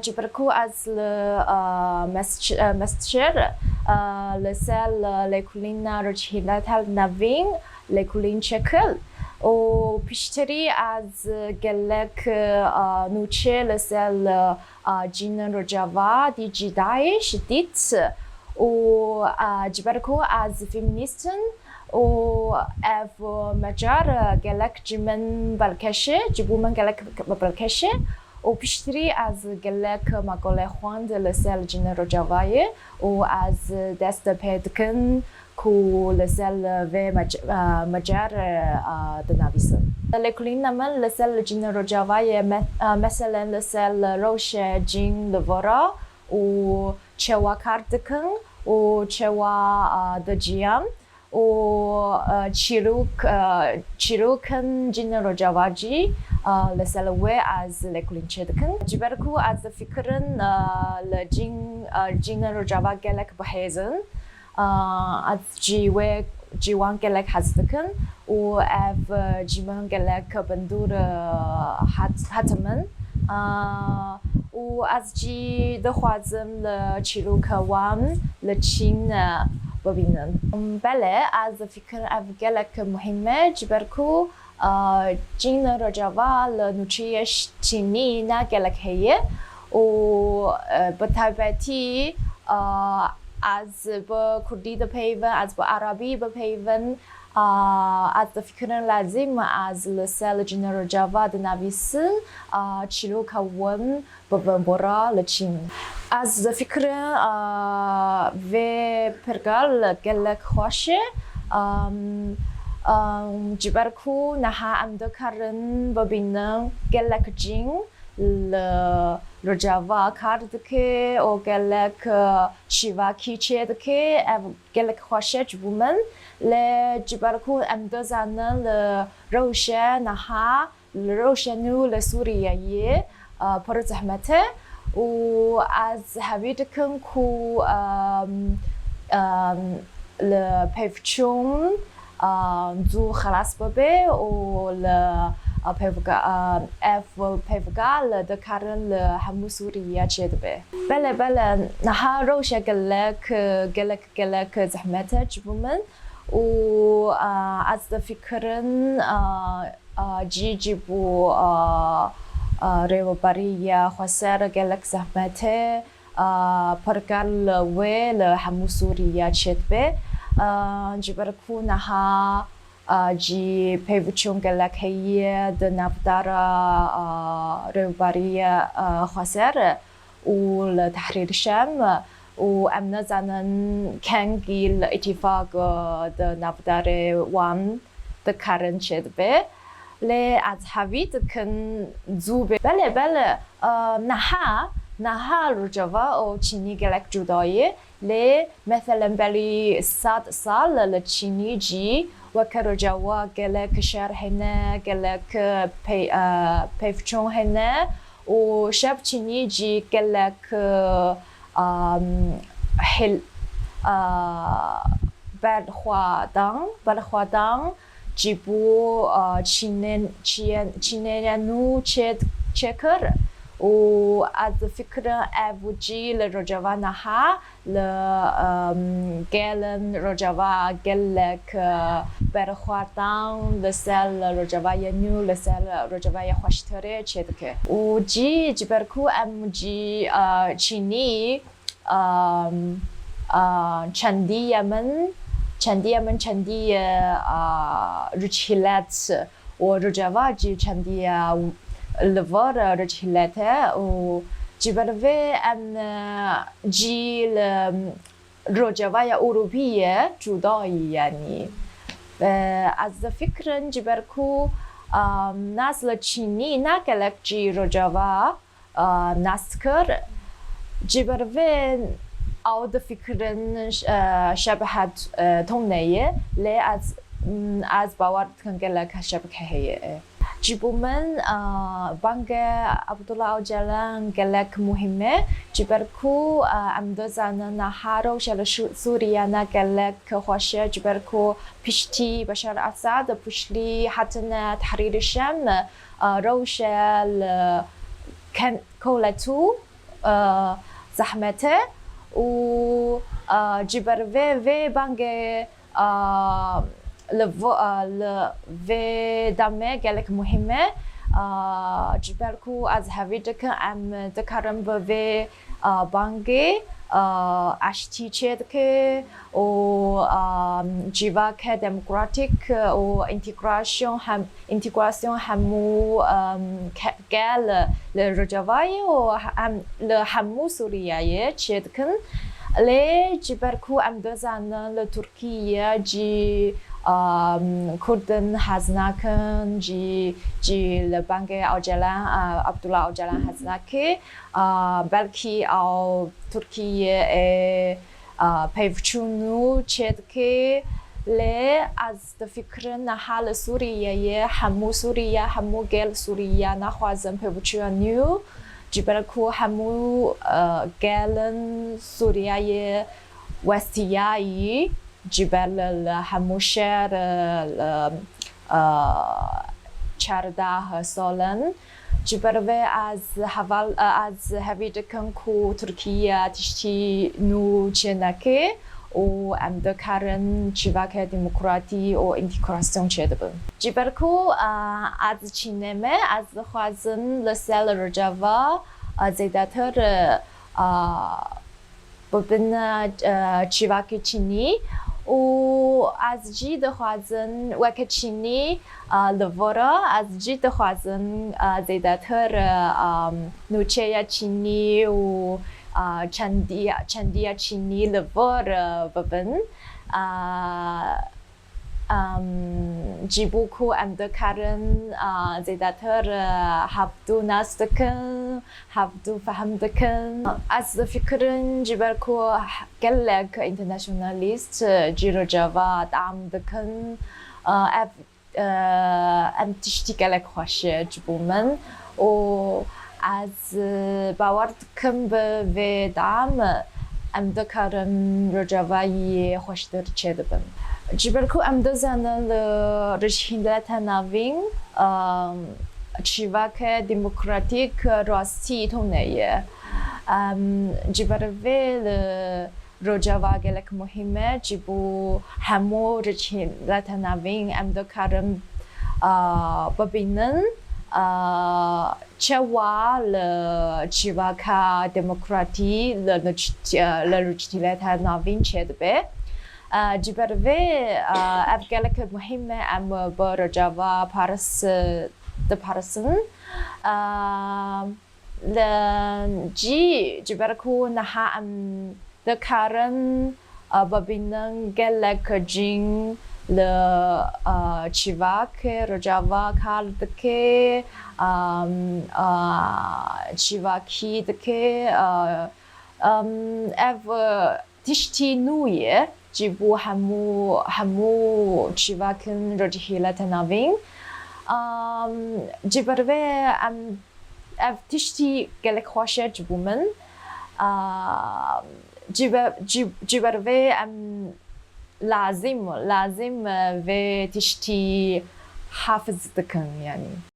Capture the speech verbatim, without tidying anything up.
Ji ber ku ez li Mesçir li ser lêkolîna Rojhîleta Navîn lêkolîn çêkir û piştirî ez gelek nûçe li ser cînên Rojava dî cî DAIŞ dît û ji ber ku ez feminîst im û ev mecar gelek ji min belkeş e, ji bo min gelek belkeş e û piştirî ez gelek maqolê xwend li ser cînên Rojavayê û ez dest pê dikim ku li ser vê mec-, mecar dinavîsim. Lêkolîna min li ser cînên Rojavayê me-, meselen li ser rewşa cîn li vir e û çawa kar dikin û çawa dijiyan û çîrok-, çîrokên cînên Rojava jî li ser wê ez lêkolîn çêdikim. Ji ber ku ez difikirim li cîn-, cînên Rojava gelek bihêz in, ez ji wê, ji wan gelek hez dikim û ev ji min gelek bandor hat-, hate min. Û ez jî dixwazim li çîroka wan li çîn bibînim. Belê, ez difikirim ev gelek muhîm e, ji ber ku cînên Rojava li nûçeyê çînî ne gelek heye û bi taybetî ez bi kurdî dipeyivim, ez bi erebî dipeyivim. Ez difikirim lazim e ez li ser cînên Rojava dinavîsim, çîroka wan bibim bora li çîn. Ez difikirim vê pergal gelek xweş e, ji ber ku niha em dikarin bibînin gelek cîn li Rojava kar dike û gelek şîvakî çêdike. Ev gelek xweş e ji bo min. Lê ji ber ku em dizanin li rewşa niha, li rewşa nû li Sûriyeyê pir zehmet e û ez hevî dikim ku li pevçûn zû xelas bibe û li pevga-, ev pevga li dikarin li hemû Sûriye çêdibe. Belê, belê, niha rewşa gelek, gelek, gelek zehmet e ji bo min û ez difikirim cî, ji bo rêveberiya xweser gelek zehmet e. Pergal wê li hemû Sûriye çêdibe. Ji ber ku niha jî pevçûn gelek heye di navdara rêveberiya xweser û li Tehrîr Şem û em nizanin kengî li îtîfaq di navdarê wan dikarin çêdibe. Lê ez hevî dikim zû be. Belê, belê, niha, niha Rojava û Çînî gelek cuda ye. Lê meselen berî sed sal li Çînî jî weke Rojava gelek şer hene, gelek pey-, pevçûn hene û şev Çînî jî gelek hil-, berxwedan, berxwedan ji bo çînên-, çîyên-, çînên nû çê-, çêkir û ez difikirim ev jî li Rojava niha li gelên Rojava gelek berxwedan li ser Rojavayê nû, li ser Rojavayê xweştirê çêdike. Û jî ji ber ku em jî Çînî Çendiye min, çendiye min, çendiye Rojhîlet û Rojava jî çendiye li vir Rojhîlet e û ji ber vê em jî li Rojavaya Ewropî ye cuda yî, yanî. Ez difikirim ji ber ku nas li Çînî ne gelek jî Rojava nas kir. Ji ber vê ew difikirin şebehet tune ye, lê ez, ez bawer dikim gelek şebeke heye. Ji bo min banga Abdullah Ocalan gelek muhîm e, ji ber ku em dizanin niha rewşa li Sûriye ne gelek xweş e, ji ber ku piştî Beşar Esad, piştî hatine Tehrîr Şem, rewşa li ken-, kewletû, e, zehmet e û, e, ji ber vê, vê bangê, e, li vo-, e, li vê demê gelek muhîm e. E, ji ber ku ez hevî dikim em dikarin bi vê, e, bangê, e, aştî çêdike û, e, civaka demokratîk û întegrasyon hem, întegrasyon hemû, e, ke-, gel li Rojavayê û hem li hemû Sûriyeyê çêdikin. Lê ji ber ku em dizanin li Tirkiye jî, em, Kurdin hez nakin, jî, jî li bangê Ocalan, e, Abdullah Ocalan hez nake. E, belkî ew Tirkiye, e, e, pevçûn nû çêdike. Lê ez difikirim niha li Sûriyeyê, hemû Sûriye, hemû gel Sûriye naxwazin pevçûya nû. Ji ber ku hemû, e, gelin Sûriyeyê westiyayî, ji ber li, li hemû şer, e, li, e, çardeh sal in. Ji ber vê ez heval, e, ez hevî dikim ku Tirkiye tiştî nû çêneke û em dikarin civaka demokratî û întegrasyon çêdibin. Ji ber ku, e, ez Çînê me, ez dixwazim li ser Rojava, e, zêdetir, e, e, bibin, e, civakê Çînî û ez jî dixwazim weke Çînî, e, li vir e, ez jî dixwazim, e, zêdetir, e, em, nûçeya Çînî û, e, çendiya, çendiya Çînî li vir, e, bibin. E, Em, ji bo ku em dikarin, a, zêdetir, e, hevdû nas dikin, hevdû fehm dikin. Ez difikirim ji ber ku gelek înternasyonalîst, e, ji Rojava dam dikin, e, ev, e, em tiştî gelek xweş e ji bo min û ez, e, bawer dikim bi vê dam em dikarin Rojavayê xweştir çêdibin. Ji ber ku em dizanin li Rojhilata Navîn, em, civaka demokratîk rastî tune ye. Em, ji ber vê li Rojava gelek muhîm e, ji bo hemû Rojhilata Navîn em dikarin, a, bibînin, a, çawa li civaka demokratî li Roj-, li Rojhilata Navîn çêdibe. A, ji ber vê, a, ev gelek muhîm e, em bi Rojava paris, diparisin. A, Li cî, ji ber ku niha em dikarin, a, bibînin gelek cîn li, a, civakê Rojava kar dike, a, a, civakî dike, a, em, ev, e, tiştî nû ye ji bo hemû, hemû civakên Rojhilata Navîn. Am, ji ber vê em, ev tiştî gelek xweş e ji bo min. Am, ji be-, ji, ji ber vê em lazim, lazim, e, vê tiştî hafiz dikin, yanî.